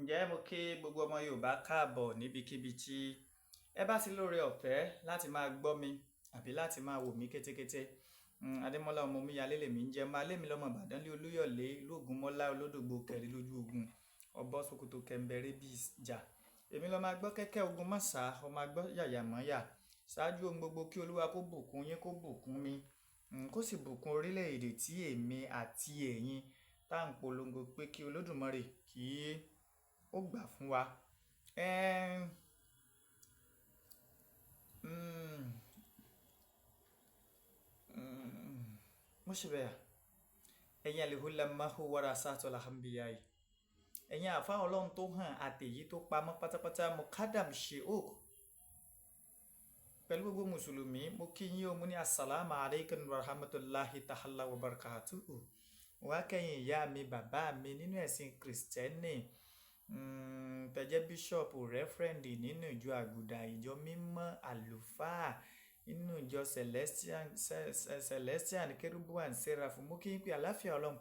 Ǹjẹ́ mo kí gbogbo ọmọ Yorùbá káàbọ̀ níbikíbi tí ẹ bá ti lóore ọ̀fẹ́ láti máa gbọ́ mi àbí láti máa wò mí kétékété. Adémọ́lá ọmọ Omíyalé lèmi ń jẹ́, máa lémi lọ́mọ Ìbàdàn lé Olúyọ̀lé, ìlú Ògúnmọ́lá olódògbò kẹrin lójú ogun, ọbọ̀ Sokoto kẹ̀mbẹ̀rẹ̀ bí ìjà. Èmi ló máa gbọ́ kẹ́kẹ́ ogun mọ́sà, ọmọ agbọ́ yàyà mọ́yà. Ṣáájú ohun gbogbo kí Olúwa kó bùkún yín, kó bùkún mi, kó sì bùkún orílẹ̀-èdè tí èmi àti ẹ̀yin tá ń polongo pé kí Olódùmarè kí ó gbà fún wa. Mo ṣe bẹ́ẹ̀. Ẹ̀yin alihulamahu warasatul anbiya'i. Ẹ̀yin àfá Ọlọ́run tó hàn àtèyí tó pamọ́ pátápátá, Mukadam Sheikh. Pẹ̀lú gbogbo Mùsùlùmí, mo kí yín o, mo ní assalamu alaikum wa rahmatullahi ta'ala wa barakatuhu. Mo wá kẹ́yìn ìyá mi, bàbá mi nínú ẹ̀sìn Krìstẹ́nì, tẹ́ jẹ́ bíṣọ̀pù, rẹ́fúrẹ́ǹdì nínú ìjọ Àgùdà, ìjọ mímọ́ àlùfáà nínú ìjọ Celestial, Kérúbù and Seraphim. Mo kí yín pé àlàáfíà Ọlọ́run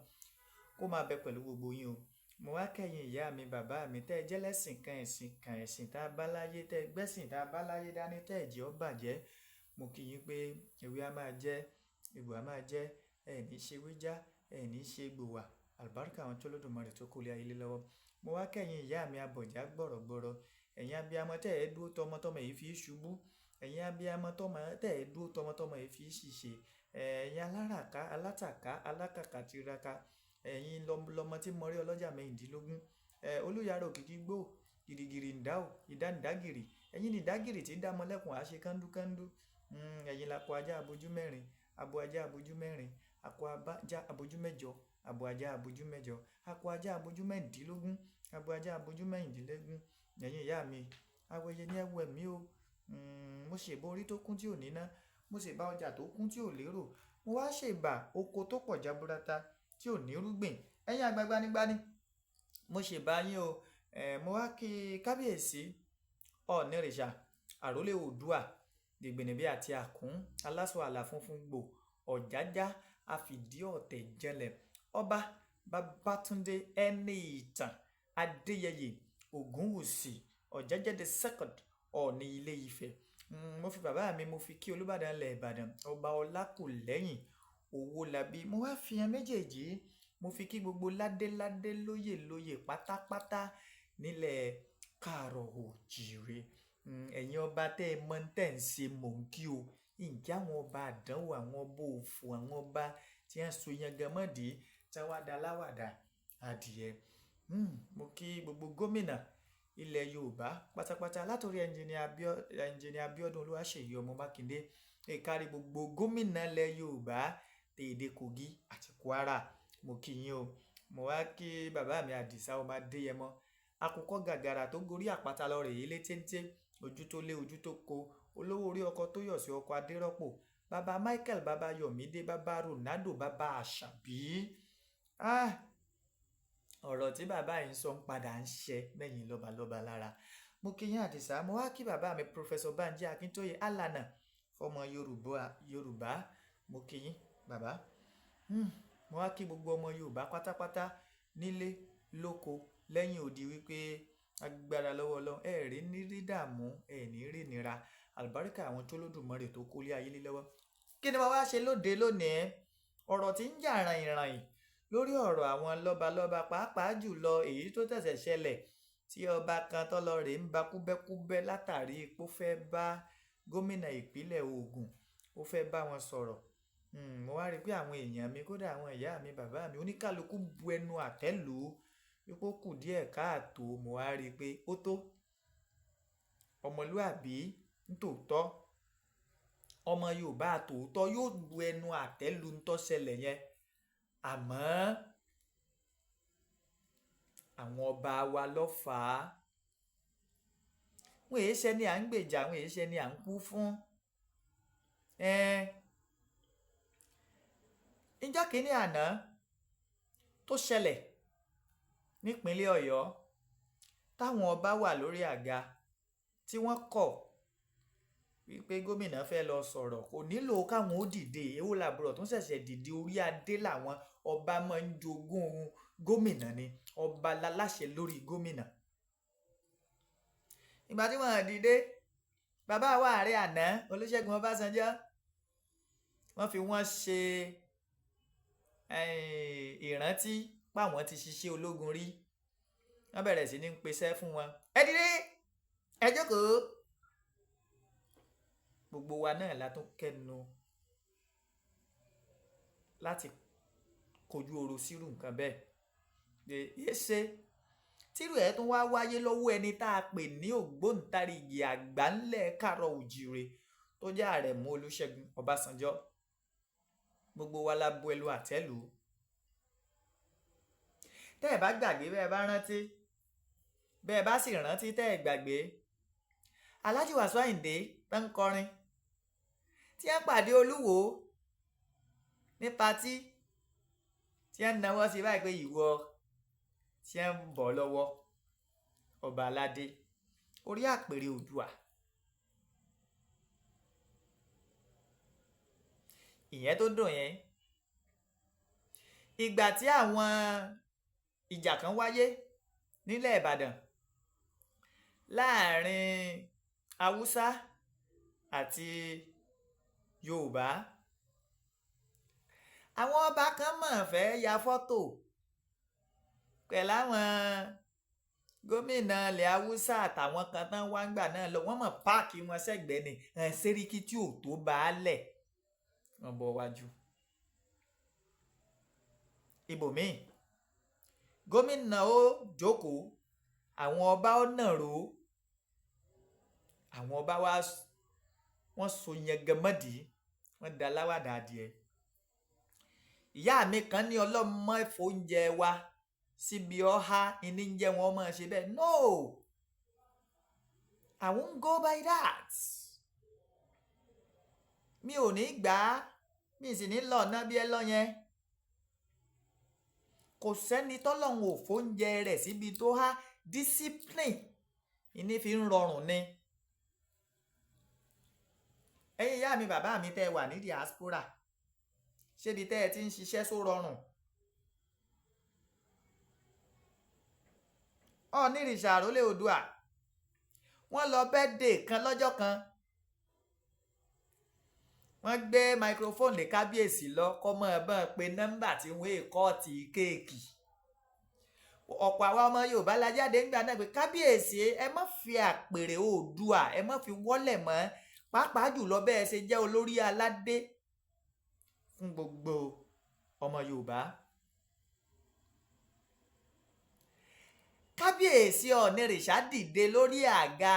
kó máa bẹ pẹ̀lú gbogbo yín o. Mo wá kẹ́yìn ìyá mi, bàbá mi, tẹ́ jẹ́ lẹ́sìn kan, ẹ̀sìn kan, ẹ̀sìn tá a bá láyé, tẹ́ gbẹ́sìn tá a bá láyé dání, tẹ́ jẹ́ ó bàjẹ́. Mo kí yín pé ewé a máa jẹ́, egbò a máa jẹ́, ẹ ní ṣe wíjá, ẹ ní ṣe gbòwà. Àlùbáríkà àwọn tó Olódùmarè tó kó lé ayé lé lọ́wọ́. Mo wá kẹ́yìn ìyá mi abọ̀já gbọ̀rọ̀gbọ̀rọ̀. Ẹ̀yin abiyamọ tẹ́ ẹ dúró tọmọtọmọ yìí fi ṣubú. Ẹ̀yin abiyamọ tọmọ tẹ́ ẹ dúró tọmọtọmọ yìí fi ṣìṣe. Ẹ̀yin aláràká, alátàká, alákàkà tiraka. Ẹ̀yin lọmọ tí mọrí ọlọ́jà mẹ́rìndínlógún. Olúyàrá òkìkí gbó, gìrìgìrì ń dá ò, ìdánìdágìrì. Ẹ̀yin ni ìdágìrì tí ń dá mọ́lẹ́kùn á ṣe kándúkándú. Ẹ̀yin la kọ ajá abojú mẹ́rin, abo ajá abojú mẹ́rin, akọ ajá abojú mẹ́jọ, abo ajá abojú mẹ́jọ, akọ ajá abojú mẹ́rìndínlógún, abo ajá abojú mẹ́rìndínlógún. Ẹ̀yin ìyá mi, awẹyẹ ní ẹ wẹ̀ mí o. Mo ṣèbà orí tó kún tí ò níná, mo ṣèbà ọjà tó kún tí ò lérò. Mo wá ṣèbà oko tó pọ̀ jaburata tí ò ní rúgbìn. Ẹ̀yin àgbà gbanigbani, mo ṣèbà yín o. Mo wá kí kábíyèsí Ọ̀ọ̀nìrìṣà, àrólé Oòduà, dìgbìnìbí àti àkún, aláṣọ àlà funfun gbò, ọ̀jájá, àfìdí ọ̀tẹ̀ janlẹ̀. Ọba Babátúndé Ẹniìtàn Adéyẹyè Ògúnwùsì, Ọ̀jájá the second, Ọọ̀ni Ilé Ifẹ̀. Mo fi bàbá mi, mo fi kí Olúbàdàn ilẹ̀ Ìbàdàn, Ọba Ọlákùlẹ́hìn Owólabí. Mo wá fi hàn méjèèjì, mo fi kí gbogbo ládéládé lóyè lóyè pátápátá nílẹ̀ káàrọ̀ òjìrè. Ẹ̀yin ọba tẹ́ ẹ mọ̀ tẹ́ ń ṣe mò ń kí o. Ǹjẹ́ àwọn ọba àdánwò, àwọn ọba òfò, àwọn ọba tí wọ́n so yangan mọ́dì, tí wọ́n wá da láwàdà adìẹ. Mo kí gbogbo gómìnà ilẹ̀ Yorùbá pátápátá látòrí ẹnjìníà Abíọ́dún Olúwaṣèyí ọmọ Mákindé. Ẹ kárí gbogbo gómìnà ilẹ̀ Yorùbá tèdè Kogi àti Kwara. Mo kí yín o. Mo wá kí bàbá mi Àdìsá ọmọ Adéyẹmọ. Àkùkọ gàgàrà tó gorí àpáta lọ rèé lé téńté, ojú tó lé ojú tó ko, olówó orí ọkọ tó yọ̀ sí ọkọ Adérọ́pò, bàbá Michael, bàbá Yọ̀mídé, bàbá Ronaldo, bàbá Àṣàbí. Ah! Ọ̀rọ̀ tí bàbá yìí ń sọ ń padà ń ṣẹ mẹ́yìn lọ́balọ́ba lára. Mo kí yín Àdìsá, mo wá kí bàbá mi Professor Banji Akíntóyè Alana fọmọ Yorùbá, Yorùbá. Mo kí yín bàbá. Mo wá kí gbogbo ọmọ Yorùbá pátápátá nílé lóko lẹ́yìn odi wípé agbára lọ́wọ́ Ọlọ́run, ẹ rí ní rí dààmú, ẹ ní rí nira. Àlùbáríkà àwọn tó Olódùmarè tó kó lé ayé lé lọ́wọ́. Kí ni mo wá ṣe lóde lónìí? Ọ̀rọ̀ tí ń jà ràìnràìn lórí ọ̀rọ̀ àwọn lọ́balọ́ba, pàápàá jùlọ èyí tó tẹ̀sẹ̀ ṣẹlẹ̀ tí ọba kan tó lọ rè ń ba kúbẹ́kúbẹ́ látàrí pé ó fẹ́ bá gómìnà ìpínlẹ̀ Ògùn, ó fẹ́ bá wọn sọ̀rọ̀. Mo wá rí pé àwọn èèyàn mi, kódà àwọn ìyá mi, bàbá mi, oníkálukú bu ẹnu àtẹ́ lù ú wípé ó kù díẹ̀ káàtó. Mo wá rí pé ó tó ọmọlúàbí nítòótọ́, ọmọ Yorùbá tòótọ́ yóò bu ẹnu àtẹ́ lù ń tó ṣẹlẹ̀ yẹn. Àmọ́ àwọn ọba wa ló fà á. Wọn èé ṣe ni à ń gbèjà, wọn èé ṣe ni à ń kú fún. Ǹjọ́ kìíní àná tó ṣẹlẹ̀ nípínlẹ̀ Ọ̀yọ́ táwọn ọba wà lórí àga tí wọ́n kọ̀ wípé gómìnà fẹ́ lọ sọ̀rọ̀, kò nílò káwọn ó dìde. Èwo làbúrò tó ṣẹ̀ṣẹ̀ dìde? Orí adé làwọn ọba máa ń jogún gómìnà ni, ọba láláṣẹ lórí gómìnà. Ìgbà tí wọ́n dìde, bàbá wa ààrẹ àná Olúṣẹ́gun Ọbásanjọ́, wọ́n fi wọ́n ṣe ìrántí páwọn ti ṣiṣẹ́ ológun rí. Wọ́n bẹ̀rẹ̀ sí ní pèsè fún wọn. Ẹ dìde, ẹ jókòó. Gbogbo wa náà la tún kẹ́nu láti kojú oro sírù nǹkan bẹ́ẹ̀. Yé ṣe tírú ẹ̀ tún wá wáyé lọ́wọ́ ẹni tá a pè ní ògbóǹtarìgì àgbà ńlẹ̀ kàrọ̀ òjìrè tó jẹ́ Àrẹ̀mú Olúṣẹ́gun Ọbásanjọ́. Gbogbo wa la bu ẹnu àtẹ́ lù ú. Tẹ́ ẹ̀ bá gbàgbé, bẹ́ẹ̀ bá rántí, bẹ́ẹ̀ bá sì rántí tẹ́ ẹ̀ gbàgbé, Alhaji Wasiu Ayinde tó ń kọrin tí ẹ pàdé Olúwo ní patí, tí ẹ ń nawọ́ sí báyìí pé ìwọ tí ẹ ń bọ̀ lọ́wọ́ ọba aládé orí àpèrè Oòduà. Ìyẹn tó dùn yẹn. Ìgbà tí àwọn ìjà kan wáyé nílẹ̀ Ìbàdàn láàrin Haúsá àti Yorùbá, àwọn ọba kan mọ̀ fẹ́ ya fọ́tò pẹ̀lú àwọn gómìnà ilẹ̀ Haúsá àtàwọn kan tán wá ń gbà náà lọ. Wọ́n mọ̀ páàkì wọn sẹ́gbẹ̀ẹ́ ni Sẹ́ríkì tí ò tó baálẹ̀ wọ́n bọ̀ wájú. Ibòmíì gómìnà ó jókòó, àwọn ọba ó nàró, àwọn ọba wa wọ́n so yẹngẹmọ́dì, wọ́n da láwàdà adìẹ. Ìyá mi kan ní ọlọ́mọ ìfóúnjẹ wa síbi ọ̀há ìní ń jẹ́ wọn máa ṣe bẹ́ẹ̀. No, I won't go by that. Mi ò ní gbà á, mi sì ní lọ ná bí ẹ lọ yẹn. Kò sẹ́ni tọ́lọ́run ò fóúnjẹ rẹ̀ síbi tó há. Discipline ìní fi ń rọrùn ni. Ẹ̀yin ìyá mi bàbá mi tẹ́ ẹ wà ní diaspora, ṣébi tẹ́ ẹ ti ń ṣiṣẹ́ só rọrùn? Ọ̀nìrìṣà àrólé Oòduà, wọ́n lọ birthday kan lọ́jọ́ kan, wọ́n gbé microphone lé kábíyèsí lọ kọ́ mọ́ ẹ bọ́n pé nọ́mbà tí wọ́n kọ́ọ̀tì kéèkì. Ọ̀pọ̀ àwa ọmọ Yorùbá la jáde ńgbà náà pé kábíyèsí ẹ má fi àpèrè Oòduà, ẹ má fi wọ́lẹ̀ mọ́, pàápàá jùlọ bẹ́ẹ̀ ṣe jẹ́ olórí aládé fún gbogbo ọmọ Yorùbá. Kábíyèsí Ọ̀nìrìṣà dìde lórí àga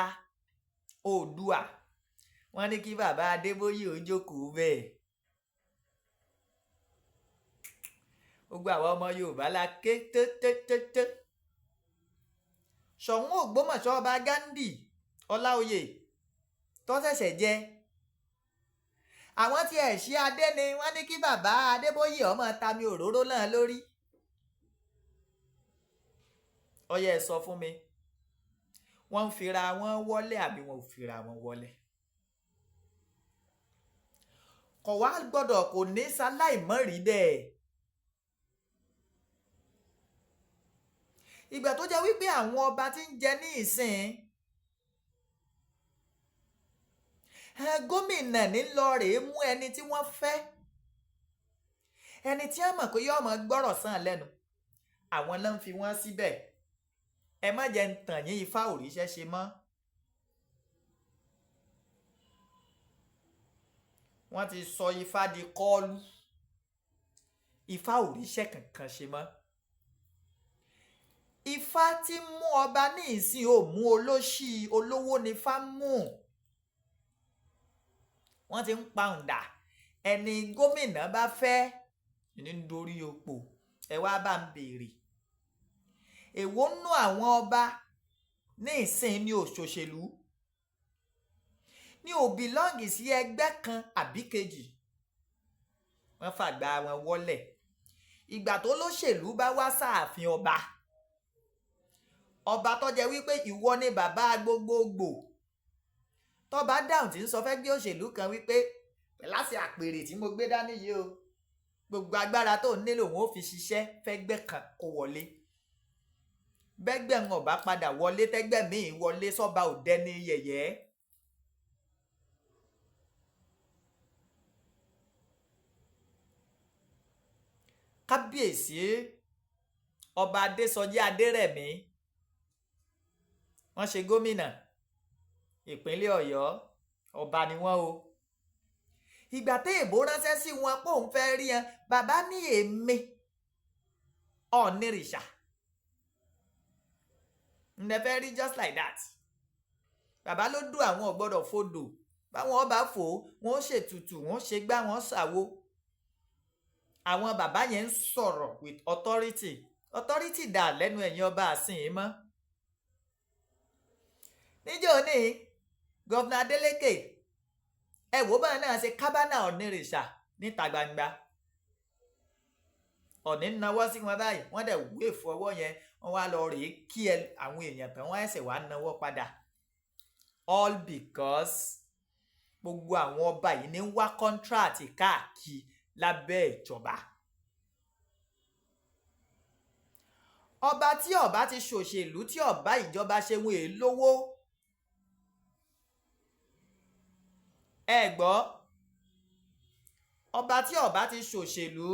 Oòduà, wọ́n ní kí bàbá Adébóyè ó jókòó bẹ́ẹ̀. Gbogbo àwọn ọmọ Yorùbá la ké tẹ́tẹ́tẹ́tẹ́. Ṣọ̀ún Ògbómọ̀ṣọ́ ọba Ghandi Ọláoyè tó ṣẹ̀ṣẹ̀ jẹ, àwọn tí ẹ̀ ṣí adé ni wọ́n ní kí bàbá Adébóyè ọmọ tami òróró náà lórí. Ọyẹ ẹ sọ fún mi, wọ́n ń fira wọn wọlé àbí wọn ò fira wọn wọlé? Kò wá gbọ́dọ̀, kò ní ṣaláìmọ́ rí bẹ́ẹ̀. Ìgbà tó jẹ́ wípé àwọn ọba tí ń jẹ ní ìsìn, gómìnà ní lọ rèé mú ẹni tí wọ́n fẹ́, ẹni tí wọ́n mọ̀ pé yóò mọ̀ gbọ́rọ̀ sàn lẹ́nu, àwọn náà ń fi wọ́n síbẹ̀. Ẹ má jẹ́ ń tàn yín, Ifá ò ríṣẹ́ ṣe mọ́. Wọ́n ti sọ Ifá di kọ́ọ̀lù. Ifá ò ríṣẹ́ kankan ṣe mọ́. Ifá tí mú ọba ní ìsìn ò mú olóṣì, olówó ni Ifá mú. Wọ́n ti ń pa òǹdà. Ẹni gómìnà bá fẹ́ ní dorí opò. Ẹ wá bá ń béèrè. Èwo nú àwọn ọba ní ìsìn ní òṣòṣèlú? Ní ò bìlọ́ǹgì sí ẹgbẹ́ kan àbí kejì. Wọ́n fàgbà wọn wọ́lẹ̀. Ìgbà tó lóṣèlú bá wá sáàfin ọba, ọba tó jẹ́ wípé ìwọ ni bàbá gbogbogbò, tọba dáhùn tí ń sọ fẹ́ gbé òṣèlú kan wípé láti àpèrè tí mo gbé dání yìí o, gbogbo agbára tó ń nílò òun ó fi ṣiṣẹ́ fẹ́ gbẹ́ kan kó wọlé. Bẹ́gbẹ́ ń ọba padà wọlé, tẹ́gbẹ́ míì wọlé, sọ́ba ò dẹni yẹ̀yẹ́. Kábíyèsí Ọba Adésọjí Adérẹ̀mí, wọ́n ṣe gómìnà ìpínlẹ̀ Ọ̀yọ́, ọba ni wọ́n o. Ìgbà tí èbó ránṣẹ́ sí wọn pé òun fẹ́ rí wọn, bàbá ní èmi Ọ̀nìrìṣà ǹdẹ fẹ́ rí, just like that. Bàbá ló dùn àwọn ò gbọ́dọ̀ fodò, báwọn ọba fò wọn ó ṣètùtù, wọn ó ṣe gbá, wọn ṣàwo. Àwọn bàbá yẹn ń sọ̀rọ̀ with authority. Authority dà lẹ́nu ẹ̀yin ọba àsìn yìí mọ́. Níjọ́ ní Governor Adeleke, ẹ wò báwọn náà ṣe kábánà Ọ̀nìrìṣà níta gbangba. Ọ̀ní ń nawọ́ sí wọn báyìí, wọ́n dẹ̀ wéèfù ọwọ́ yẹn, wọ́n wá lọ rèé kí ẹ àwọn èèyàn tán, wọ́n ẹsẹ̀ wá nawọ́ padà. All because gbogbo àwọn ọba yìí ní ń wá contract káàkiri lábẹ́ ìjọba. Ọba tí ọba ti ṣòṣèlú, tí ọba ìjọba ṣe, wọn èé lówó. Ẹ gbọ́, ọba tí ọba ti ṣòṣèlú,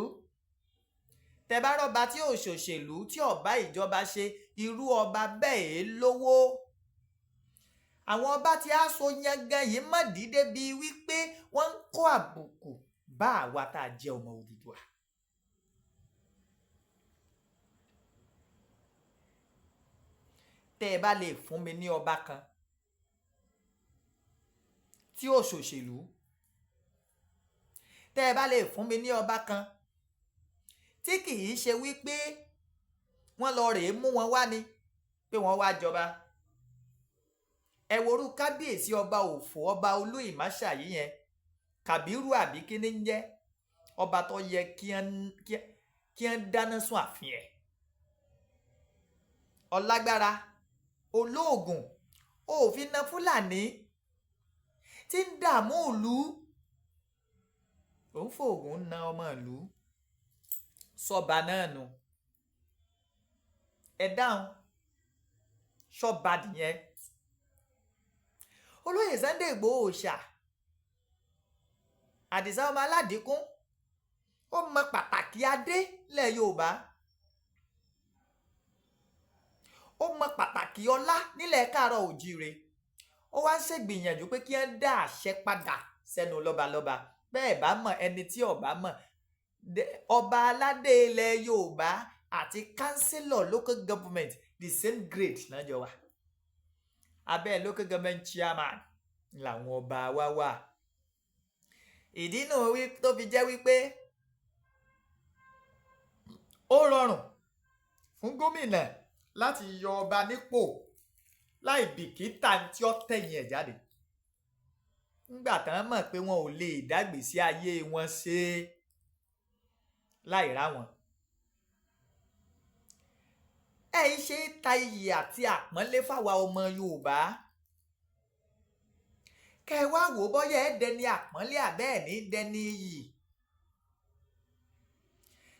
tẹ bá rọba tí ò ṣòṣèlú, tí ọba ìjọba ṣe, irú ọba bẹ́ẹ̀ èé lówó. Àwọn ọba tí a so yangan yìí mọ̀ dídé bíi wípé wọ́n ń kó àbùkù bá àwa tá a jẹ́ ọmọ Odùduwà. Tẹ́ ẹ bá lè fún mi ní ọba kan tí ò ṣòṣèlú, tẹ́ ẹ bá lè fún mi ní ọba kan tí kì í ṣe wípé wọ́n lọ rèé mú wọn wá ni pé wọ́n wá jọba. Ẹ worú kábíyèsí ọba Òfò, ọba Olú Ìmáṣàyí yẹn, Kàbírù àbí kíní ń jẹ́, ọba tó yẹ kí wọ́n dáná sun ààfin ẹ̀. Ọlágbára olóògùn òfin na Fúlàní tí ń dààmú ìlú, òun fòògùn na ọmọ ìlú, sọba náà nù. Ẹ dáhùn, sọba nìyẹn. Olóyè Sunday Igboho Òòṣà, Àdìsá ọmọ aládìkún, ó mọ pàtàkì adé lẹ̀ Yorùbá, ó mọ pàtàkì ọlá nílẹ̀ káàárọ̀ òjíire. Ó wá ń ṣègbìyànjú pé kí wọ́n dá àṣẹ padà sẹ́nu lọ́balọ́ba. Bẹ́ẹ̀ bá mọ̀, ẹni tí ọba mọ̀, ọba aládé ilẹ̀ Yorùbá àti councillor local government, the same grade náà jọ wà. Abẹ́ local government chairman làwọn ọba wa wà. Ìdí nù tó fi jẹ́ wípé ó rọrùn fún gómìnà láti yọ ọba nípò láì bìkítà tí ó tẹ̀yìn ẹ̀ jáde. Ńgbà tán mọ̀ pé wọn ò lè dágbèsí ayé wọn ṣe láì rá wọn. Ẹ ń ṣe ta iyì àti àpọ́nlé fáwa ọmọ Yorùbá. Kẹ wá wò bọ́yá ẹ dẹni àpọ́nlé àbẹ́ ẹ̀ ní dẹni iyì.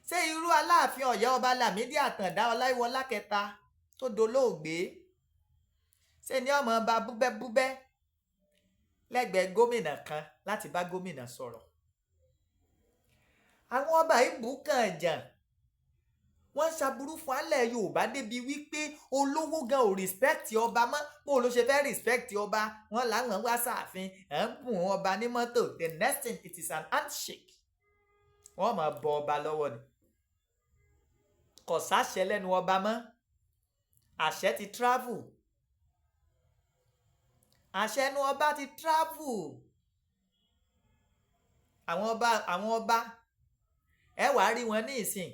Ṣé irú Aláàfin Ọ̀yọ́ ọba Lámídì Àtàndá Ọláyíwọlá kẹta tó dolóògbé, ṣé ni ọmọ ọba búbẹ́búbẹ́ lẹ́gbẹ̀ẹ́ gómìnà kan láti bá gómìnà sọ̀rọ̀? Àwọn ọba ìbú kan jàn, wọ́n ṣàbùrú fún alẹ́ Yorùbá débi wípé olówó gan ò respect ọba mọ́. Bó ló ṣe fẹ́ respect ọba? Wọ́n làwọn wá sáàfin, ẹ̀ ń bùn ọba ní mọ́tò, the next thing it is an handshake. Wọ́n máa bọ ọba lọ́wọ́ ni. Kò sáṣẹ lẹ́nu ọba mọ́, àṣẹ ti travel, àṣẹ ẹnu ọba ti travel. Àwọn ọba ẹ wàá rí wọn ní ìsìn,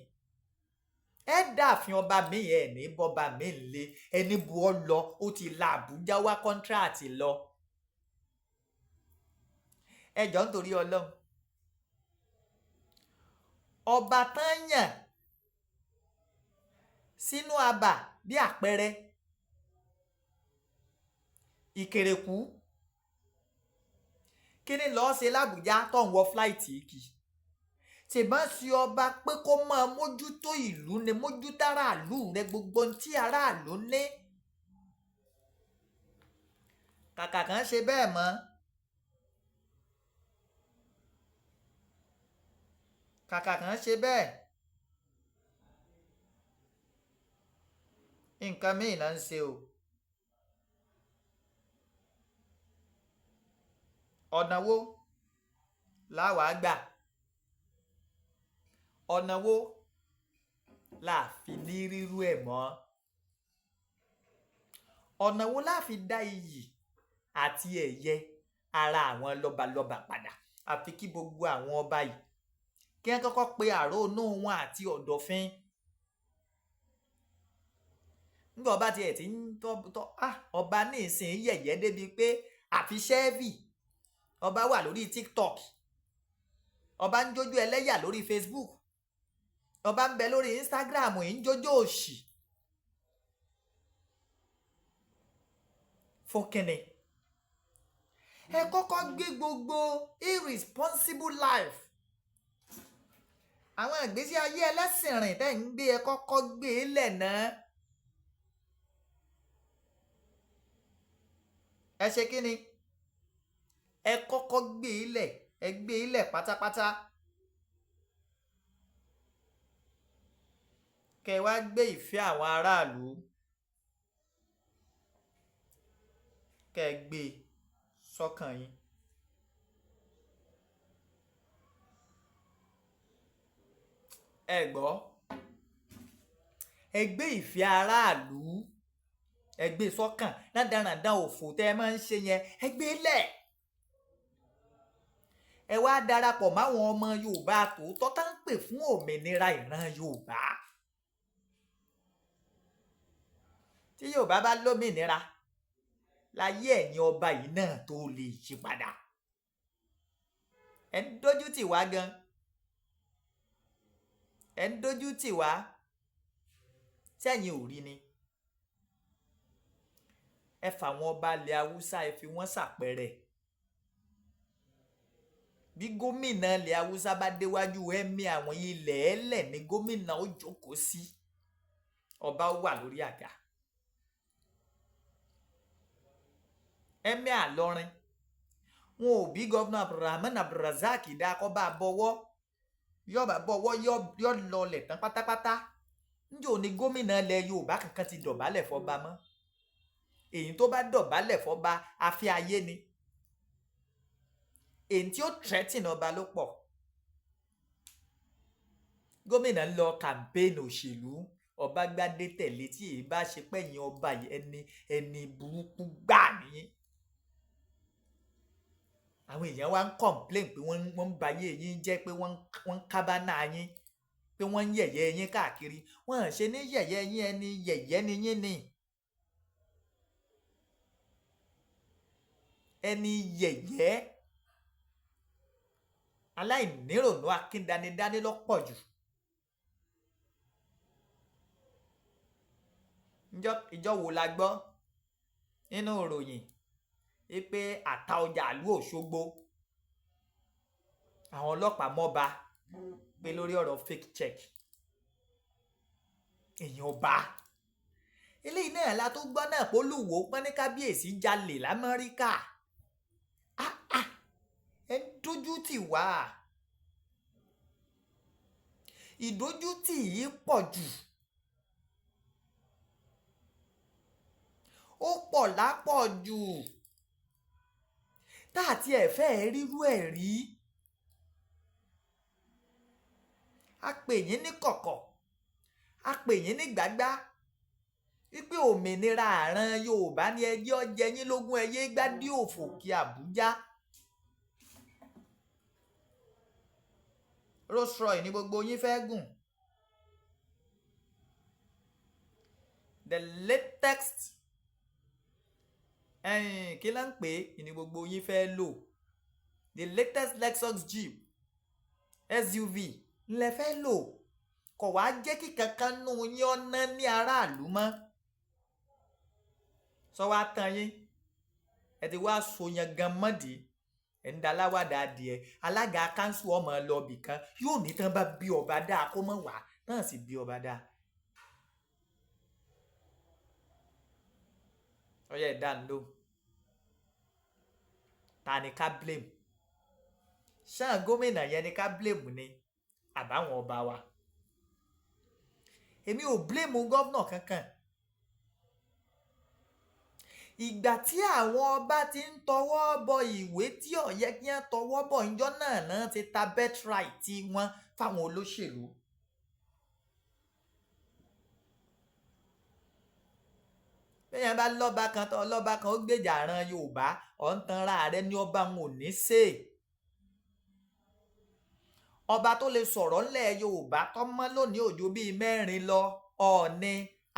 ẹ dààfin ọba mi, ẹ ní bọba mi lé ẹni bu ọ lọ, ó ti la Àbújá wá contract lọ. Ẹ jọ, nítorí Ọlọ́run, ọba tán yàn sínú abà bí àpẹẹrẹ Ìkèrèkú, kí ni lọ́ọ́ ṣe l'Àbújá tó ń wọ flight kì? Tèbá sí ọba pé kó máa mójútó ìlú ni, mójútó aráàlú rẹ, gbogbo ohun tí aráàlú ní. Kàkà kan ṣe bẹ́ẹ̀ mọ́. Kàkà kan ṣe bẹ́ẹ̀. Nǹkan míì náà ń ṣe o. Ọ̀nà wo láwàá gbà? Ọ̀nà wo la fi ní rírú ẹ̀ mọ́? Ọ̀nà wo la fi dá iyì àti ẹ̀yẹ ara àwọn lọ́balọ́ba padà? Àfi kí gbogbo àwọn ọba yìí kí wọ́n kọ́kọ́ pe àrónú wọn àti ọ̀dọ̀fin. Nígbà ọba tiẹ̀ ti ń tọ́ ọba ní ìsìn yẹ̀yẹ́ débi pé àfi ṣẹ́ẹ̀fì. Ọba wà lórí TikTok, ọba ń jójú ẹlẹ́yà lórí Facebook, ọba ń bẹ lórí Instagram ń jójú òṣì. Fún kínni? Ẹ kọ́kọ́ gbé gbogbo irresponsible life, àwọn ìgbésí ayé ẹlẹ́sìn rìn tẹ́ ń gbé, ẹ kọ́kọ́ gbé e lẹ̀ náà. Ẹ ṣe kínni? Ẹ kọ́kọ́ gbé e lẹ̀, ẹ gbé e lẹ̀ pátápátá. Kẹ wá gbé ìfẹ́ àwọn aráàlú, kẹ gbé e sọ́kàn yín. Ẹ gbọ́, ẹ gbé ìfẹ́ aráàlú, ẹ gbé sọ́kàn. Rádaràda òfò tẹ́ ẹ máa ń ṣe yẹn, ẹ gbé lẹ̀. Ẹ wá darapọ̀ máwọn ọmọ Yorùbá tòótọ́ tá ń pè fún òmìnira ìran Yorùbá. Tí Yorùbá bá lómìnira láyé, ẹ̀yin ọba yìí náà tó lè yí padà. Ẹ ń dójú tì wá gan, ẹ ń dójú tì wá. Sẹ́yìn ò rí ni? Ẹ fà àwọn ọba ilẹ̀ Haúsá, ẹ fi wọ́n ṣàpẹẹrẹ. Bí gómìnà ilẹ̀ Haúsá bá déwájú ẹ̀mí àwọn ilẹ̀ ẹlẹ̀ ní gómìnà ó jókòó sí, ọba wà lórí àga. Ẹ̀mí àlọrin wọn ò bí Gọ́vnà Abdulrahman Abdulrazak dá kọ́ bá bọ́wọ́, yọba bọ́wọ́ yọ lọlẹ̀ tán pátápátá. Njẹ́ òní gómìnà ilẹ̀ Yorùbá kankan ti dọ̀bálẹ̀ fọba mọ́? Èyí tó bá dọ̀bálẹ̀ fọba afẹ́ ayé ni, èyí tí ó threaten ọba ló pọ̀. Gómìnà ń lọ campaign òṣèlú, ọba gbadé tẹ̀lé. Tí èyí bá ṣe pẹ̀yìn ọba yìí, ẹni ẹni burúkú gbà ní. Àwọn èèyàn wá ń complain pé wọ́n ń bayé yín jẹ́, pé wọ́n ń kábánà yín, pé wọ́n ń yẹ̀yẹ́ yín káàkiri. Wọ́n à ṣe ní yẹ̀yẹ́ yín, ẹni yẹ̀yẹ́ ni yín ni. Ẹni yẹ̀yẹ́, aláìníròònú, akíndanidání lọ́pọ̀ jù. Ìjọ wo la gbọ́ nínú ìròyìn pé àta ọjà ìlú Òṣogbo, àwọn ọlọ́pàá mọ́ba pé lórí ọ̀rọ̀ fake check? Èèyàn ọba eléyìí náà la tó gbọ́ náà pé Olúwo pọ́n ní kábíyèsí jalè l'Amẹ́ríkà. Ẹ ń dójú tì wá, ìdójútì yìí pọ̀ jù, ó pọ̀ lápọ̀jù tá àti ẹ̀ fẹ́ rírú ẹ̀ rí. A pè yín ní kọ̀kọ̀, a pè yín ní gbàgbá wípé òmìnira àràn Yorùbá ní ẹjẹ́ ọjẹ́ yín lógún, ẹyẹ gbádìí òfò kí Àbújá. Rolls Royce ní gbogbo yín fẹ́ gùn, the latest kí ló ń pè é ní gbogbo yín fẹ́ lò, the latest Lexus Jeep SUV ńlẹ fẹ́ lò. Kò wá jẹ́ kí kankan nù yín ọ̀nà ní aráàlú mọ́. Sọ wá tán yín, ẹ ti wá so yan gan mọ́dì, Ẹ̀ ń da aláwàdà adìẹ. Alága kánsù ọmọ lọ́ọ̀bì kan yóò ní tán bá bí ọba dáa kó mọ̀ wá, tán sì bí ọba dáa. Ọyẹ ẹ̀ dá ń lóhùn. Ta ni ká blame? Ṣáà gómìnà yẹn ni ká blame ni àbáwọn ọba wa? Èmi ò blame gómìnà kankan. Ìgbà tí àwọn ọba ti ń tọwọ́ bọ ìwé tí ó yẹ kí wọ́n tọwọ́ bọ̀, ńjọ́ náà náà ti ta birthright tí wọ́n fáwọn olóṣèlú. Bẹ́ẹ̀ bá lọ́ba kan tọ́ lọ́ba kan ó gbèjà àràn Yorùbá, ọ̀ ń tanra rẹ ní ọba wọn ò ní ṣe. Ọba tó lè sọ̀rọ̀ ńlẹ̀ Yorùbá tó mọ́ lónìí òjò bíi 4 lọ, Ọọ̀ni,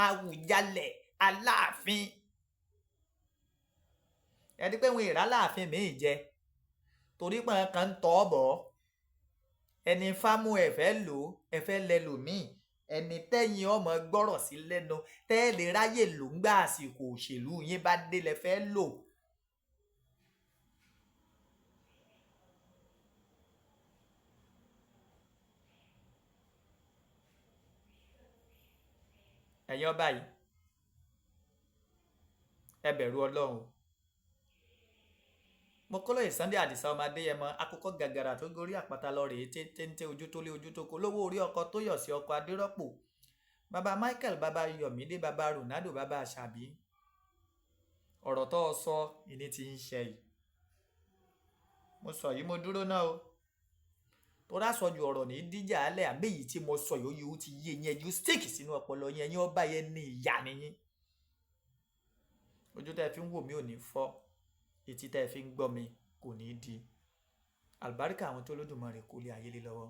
Àwùjalẹ̀, Aláàfin. Ẹni pé wọn ìrà Aláàfin míì jẹ torí pé wọn kàn ń tọ́ bọ̀. Ẹni fámú ẹ fẹ́ lò, ẹ fẹ́ lẹ lòmíì. Ẹni tẹ́yìn ọmọ gbọ́rọ̀ sí lẹ́nu tẹ́ lè ráyè lò ń gbà àsìkò òṣèlú yín bá dé lẹ fẹ́ lò. Ẹ̀yin ọba yìí, ẹ bẹ̀rù Ọlọ́run. Mo kọ́ lóye Sunday Adisa ọmọ Adéyẹmọ, akókó gàgàrà tó gorí àpáta lọ rèé téńté ojú tó lé ojú tó kó, lówó orí ọkọ tó yọ̀ sí ọkọ Adérọ́pò, baba Michael, baba Yọ̀mídé, baba Ronaldo, baba Àṣàbí. Ọ̀rọ̀ tó o sọ ìní ti ń ṣe yìí. Mo sọ yìí, mo dúró náà o. Tó rásọ ju ọ̀rọ̀ ní díjà alẹ́ àmì èyí tí mo sọ yìí ó ti yé yẹn ju stick sínú ọpọlọ yẹn, yín ọba yẹn ní ìyá nìyín. Ojú tẹ́ ẹ fi ń wò mí ò ní fọ́, etí tẹ́ ẹ fi ń gbọ́ mi kò ní di. Àlùbáríkà àwọn tó Olódùmarè kó lé ayé lé lọ́wọ́.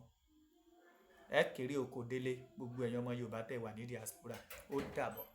Ẹ kéré oko délé, gbogbo ẹ̀yin ọmọ Yorùbá tẹ́ wà ní diaspora, ó dàbọ̀.